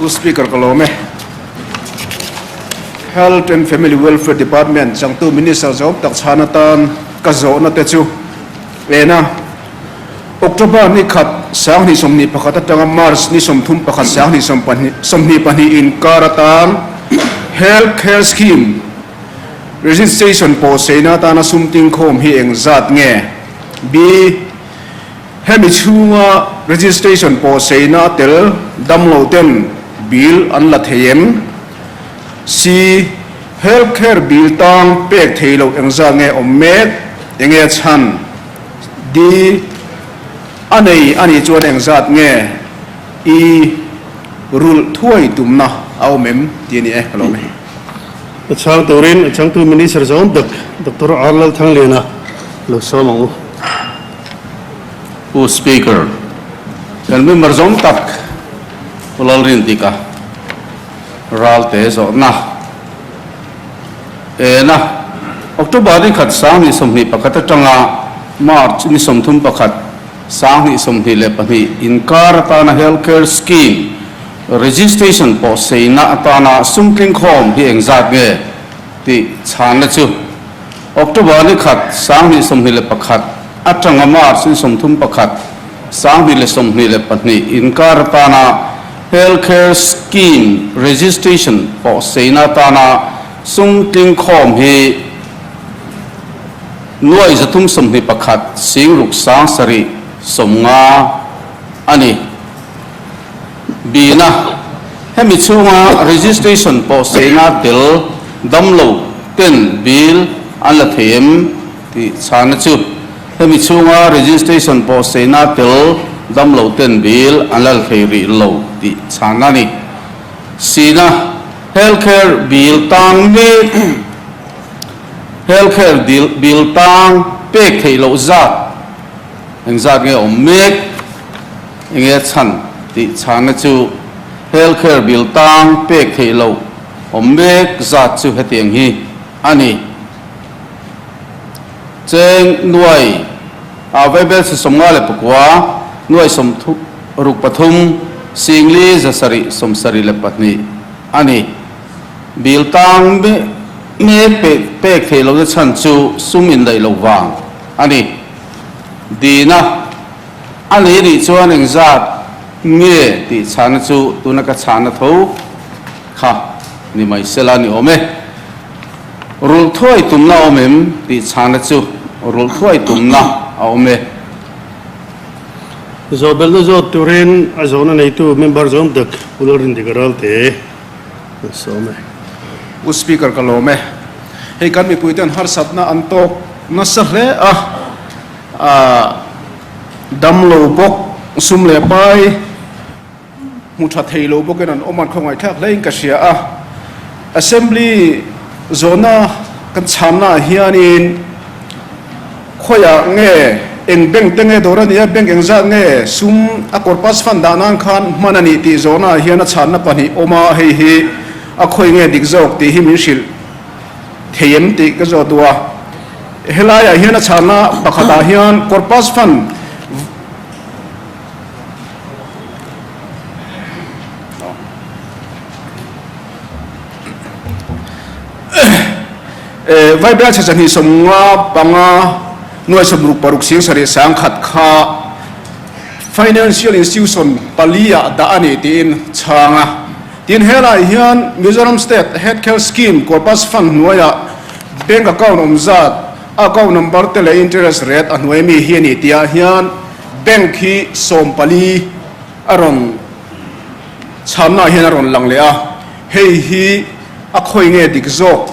Pu Speaker ka lawm e. Health and Family Welfare Department changtu Minister zawm tak chhan atan ka zawhna te chu en a. October ni khat 2021 atanga March ni 31 2022 inkar atan Health Care Scheme Registration pawhseina atana sum tingkhawm hi engzat nge? B. Hemi chhunga registration pawhseina a tel damlo ten bill an la thei em? C. Health care bill tang pek thei loh engzat nge awm mek? Enge a chhan? D. A nei a nih chuan engzat nge? E. Rulh thuai tumna a awm em? Tih a ni e, ka lawm e. A chhang turin a changtu Minister zawng tak Doctor R. Lalthangliana lo sawm ang u. Pu Speaker, kan member zawng tak Pu Lalrindika Ralte zawhna ena October ni khat 2021 atanga March ni 31 2022 inkar atana Health Care Scheme Registration pawh seina atana sum tlingkhawm hi engzat nge tih chhanna chu October ni khat 2021 atanga March ni 31 2022 inkar atana Health Care Scheme Registration pawh seina atana sum tlingkhawm hi 321 6 7 90 a ni. Bina, hemi chhunga registration pawh seina tel damlo ten bill an la thei em tih chhana chu hemi chhunga registration pawh seina tel damlo ten bill an la thei rih lo tih chhana a ni. Sina, healthcare bill tang mek healthcare bill tang pek theih loh zat engzat nge awm mek? Enge a chhan tih chhana chu healthcare bill tang pek theih loh awm mek zat chu hetiang hi a ni. Cheng nuai ah vaibel si 54 nuai 63 singli 772 a ni. Bill tang mek pek theih lohna chhan chu sum indaih loh vang a ni. Dina. A nei nih chuan engzat nge tih chhana chu tuna ka chhana tho kha ni mai sela ni awm e. Rulh thuai tumna a awm em tih chhana chu rulh thuai tumna a awm e. Zawhbelhna zawt turin a zawhna neitu member zawm tak Pu Lalrindika Ralte an sawm e. Pu Speaker ka lawm e. Hei kan mipuiten harsatna an tawk nasa hle a. Damlo bawk, sum leh pai hmu tha thei lo bawkin an awm an khawngaihthlak hlein ka hria a. Assembly zawhna kan chhannaah hianin khawiah nge eng bank te nge dawr a nia, bank engzat nge sum a corpus fund dah nan khan hman a nih tih zawhnaah hian a chhanna pahnih awm a, hei hi a khawi nge dik zawk tih hi min hrilh thei em tih ka zawt duh a. Helaiah hian a chhanna pakhatah hian Corpus Fund Vaibel chhe 255 nuai 66 7 100 kha Financial Institution pali-ah dah a ni tiin chhang a. Tin, helaiah hian Mizoram State Health Care Scheme Corpus Fund hnuaiah Bank account awm zat, account number te leh interest rate a hnuai mi hi a ni tihah hian bank hi 14 a rawn chhannaah hian a rawn lang leh a, hei hi a khawi nge dik zawk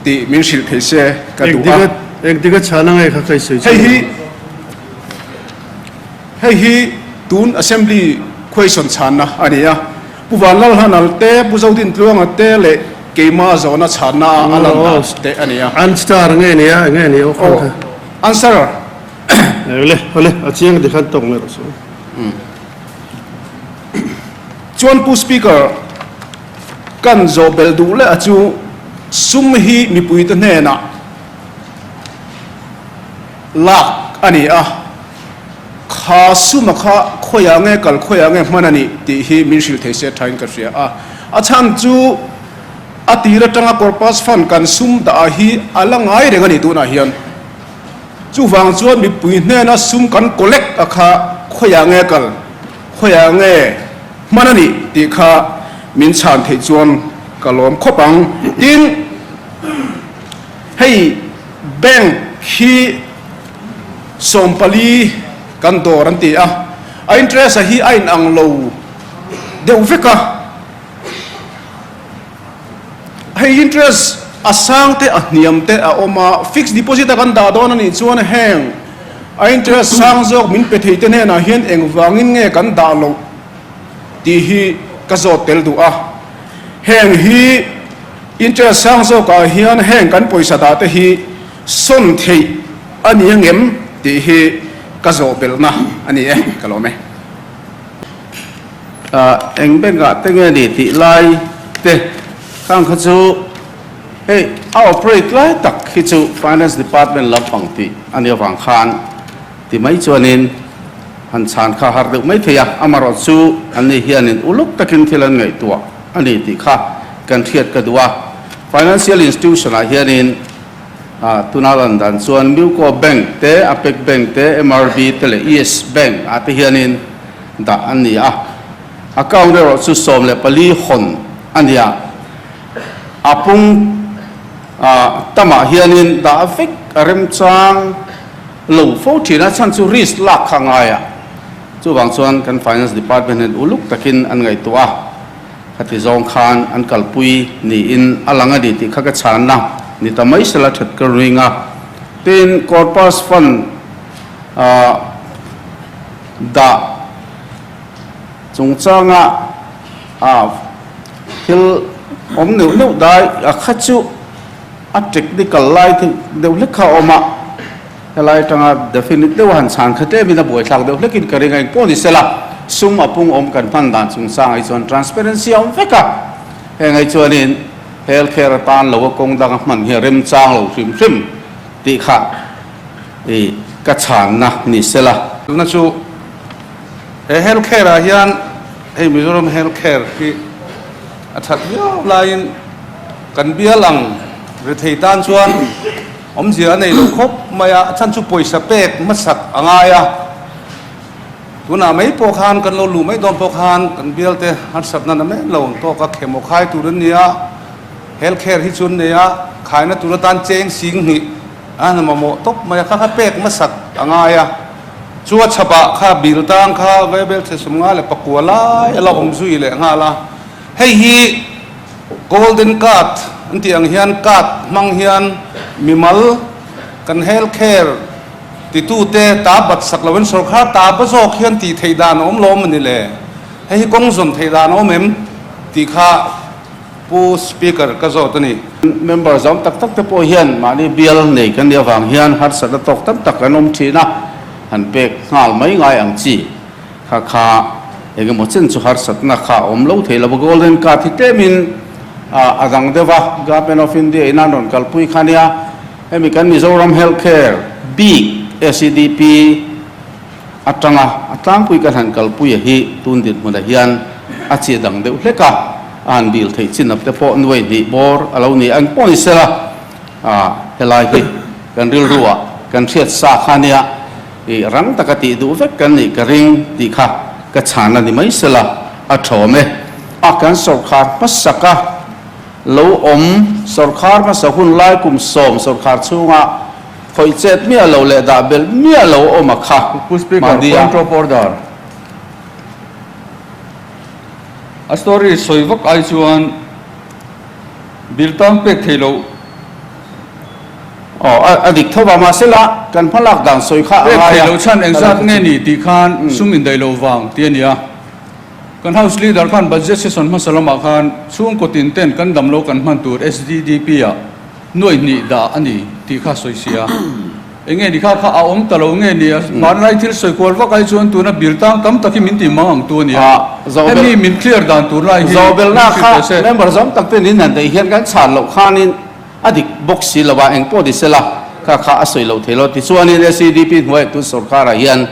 tih min hrilh thei se ka duh a. Engtik a chhan angai kha ka i sawi chiang lo. Hei hi tun Assembly question chhanna a ni a, Pu Vanlalhanal te, Pu Zodintluanga te leh keima zawhna chhanna a a lan dan te a ni a. Answer nge ni a, nge ni aw khan kha. Answer. Awle, awle, a chiang ti khan tawk mai rawh se. Chuan Pu Speaker, kan zawh belh duh leh a chu sum hi mipuite hnenah lak a ni a, kha suma kha. khawiah nge kal khawiah nge hman a nih tih hi min hrilh thei se thain ka hria a. A chhan chu a tir atanga Corpus Fund kan sum dah hi a la ngai reng a ni tunah hian. Chuvang chuan mipui hnena sum kan collect a kha khawiah nge kal khawiah nge hman a nih tih kha min chhan theih chuan ka lawm khawp ang. Tin, hei bank hi 14 kan dawr an ti a, a interest a hi a inang lo deuh vek a. Hei interest a sang te a hniam te a awm a, fixed deposit a kan dah dawn a nih chuan heng a interest sang zawk min pe thei te hnenah hian engvangin nge kan dah loh tih hi ka zawt tel duh a. Heng hi interest sang zawkah hian heng kan pawisa dah te hi sawn theih a ni angem tih hi ka zawh belhna a ni e, ka lawm e. Eng bank-ah te nge ni tih lai te khang kha chu hei a operate lai tak hi chu Finance Department lampang tih a nih avang khan ti mai chuanin han chhan kha har deuh mai thei a, amaherawh chu anni hianin uluk takin thil an ngaihtuah a ni tih kha kan hriat ka duh a. Financial Institution-ah hianin tuna lan dan chuan Muco Bank te, Apec Bank te, MRB te leh Yes Bank ah te hianin dah an ni a, account erawh chu 14 hawn a ni a, a pung tamah hianin dah vek a remchang lo fo thin a, chhan chu risk lak kha ngai a, chuvang chuan kan finance department hian uluk takin an ngaihtuah a, khati zawng khan an kalpui niin a lang a ni tih kha ka chhanna ni ta mai sela that ka ring a, tin corpus fund Dah chungchanga a thil awm neuh neuh dai a kha chu a technical lai deuh hlek kha a awm a, helai atanga definite deuh a han chhan kha tlemin a buaithlak deuh hlekin ka ring a, engpawh ni sela sum a pung awm kan hman dan chungchangah hi chuan transparency a awm vek a, heng ai chuanin health care atan lo a kawng danga hman hi a remchang lo hrim hrim tih kha. I ka chhanna ni sela. Na chu he health care ah hian hei Mizoram health care hi a that viau laiin kan bial ang rethei tan chuan awmzia a nei lo khawp mai a, a chhan chu pawisa pek hmasak a ngai a, tunah mai pawh khan kan lo luh mai dawn pawh khan kan bial te harsatna na men lo ang tawk a khemaw khai tur an ni a, health care hi chu an nei a, khaina tur atan cheng sing hnih. A hna mamawh tawp mai a, kha kha pek hmasak a ngai a, chu a chhapah kha bil tang kha Vaibel chhe 54 lai a la awm zui leh nghal a, hei hi Golden Card an tih ang hian card hmang hian mimal kan health care titute ta bat sak loin sawrkhar ta ba zawk hian tih theih dan a awm lo a ni le, hei hi kawng zawn theih dan a awm em tih kha Pu Speaker ka zawt a ni. Member zawm tak tak te pawh hian mahni bial nei kan nih avang hian harsatna tawk tam tak an awm thin a, han pek nghal mai ngai ang chi kha kha eng emaw chen chu harsatna kha a awm lo thei lo va, Golden Card hi tlemin a dang deuh a, Government of India in an rawn kalpui kha nia, hemi kan Mizoram Health Care bik SEDP atanga a tlangpui kan han kalpui a hi tun dinhmunah hian a chi dang deuh hlek a, a han dil theih chin ap te pawh nuai hnih bawr a lo ni ang pawh ni sela, ah helai hi kan rilru ah kan hriat sa kha nia ih rang taka tih duh vek kan nih ka ring tih kha ka chhan a ni mai sela a thawm e. A kan sawrkhar hmasak a lo awm sawrkhar hmasa hun lai kum 10 sawrkhar chhunga Khawih chet miah lo leh dah belh miah lo awm a kha. Pu Speaker, Mahni a. Point of order. A story sawi vak ai chuan bill tang pek thei loh. Aw, a a dik tho va, mahse la kan hmalak dan sawi kha a Pek ngai thei a. loh chhan engzat nge ni tih khan sum indaih lo vang tih a ni a. Kan House Leader khan Budget Session hmasa lamah khan chhungkaw tin ten kan dam lo kan hman tur SDDP ah Nuai hnih dah a ni tih kha sawi sia. Eng nge ni kha kha a awm ta lo nge ni a, hmanlai thil sawi kual vak ai chuan tuna bil tang tam tak hi min ti mang ang tu a ni a. Hemi min clear dan tur lai hi Zawhbelna min hrilh kha teh se. Member zawm tak ten in han daih hian kan chhan loh khanin a dik bawk si lo a, eng pawh ni sela kha kha a sawi lo thei lo. Tichuanin SEDP hnuaiah tun sawrkarah hian.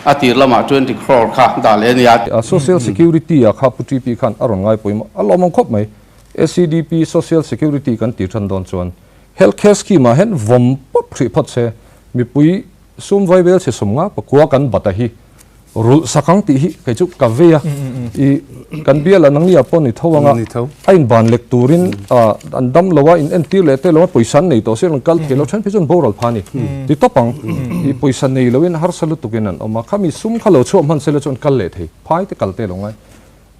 A tir lamah 20 crore kha dah leh a ni a. Social Security ah kha Pu TP khan a rawn ngai pawimawh a lawmawm khawp mai. SEDP Social Security kan tih than dawn chuan Health Care Scheme ah hian vawm pawp hrih phawt se mipui sum vaibel chhe 50 pakua kan bat a hi rulh sak ang tih hi kei chu ka vei a. I kan bial ah nangni ah pawh ni tho ang a, a in ban lek turin an dam lo a, in entir leh te lo a pawisa an nei tawh si a rawn kal thei lo then phei chu an boral pha a ni. Ti tawp ang, i pawisa nei lo in harsa lutuk in an awm a, khami sum kha lo chhuah hman se la chu an kal leh thei, phai te kal te lo ngai.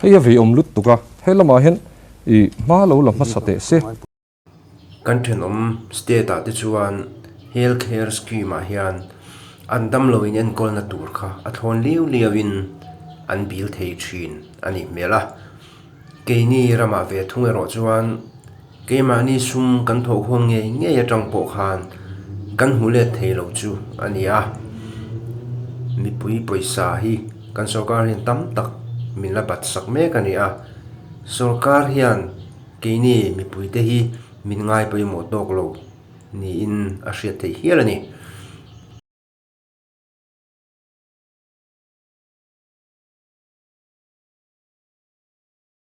Hei a vei awm lutuk a, he lamah hian i hma lo la hmasa teh se. Kan thenawm state ah te chuan health care scheme ah hian an damlo in enkawlna tur kha a thlawn liau liau in an bil thei thin a nih hmel a, keini ramah ve thung erawh chuan keimahni sum kan thawhkhawm ngei ngei atang pawh khan kan hmu let thei lo chu a ni a, mipui pawisa hi kan sorkar hian tam tak min la bat sak mek a ni a, sorkar hian. Keini mipuite hi min ngai pawimawh tawk lo niin a hriat theih hial a ni.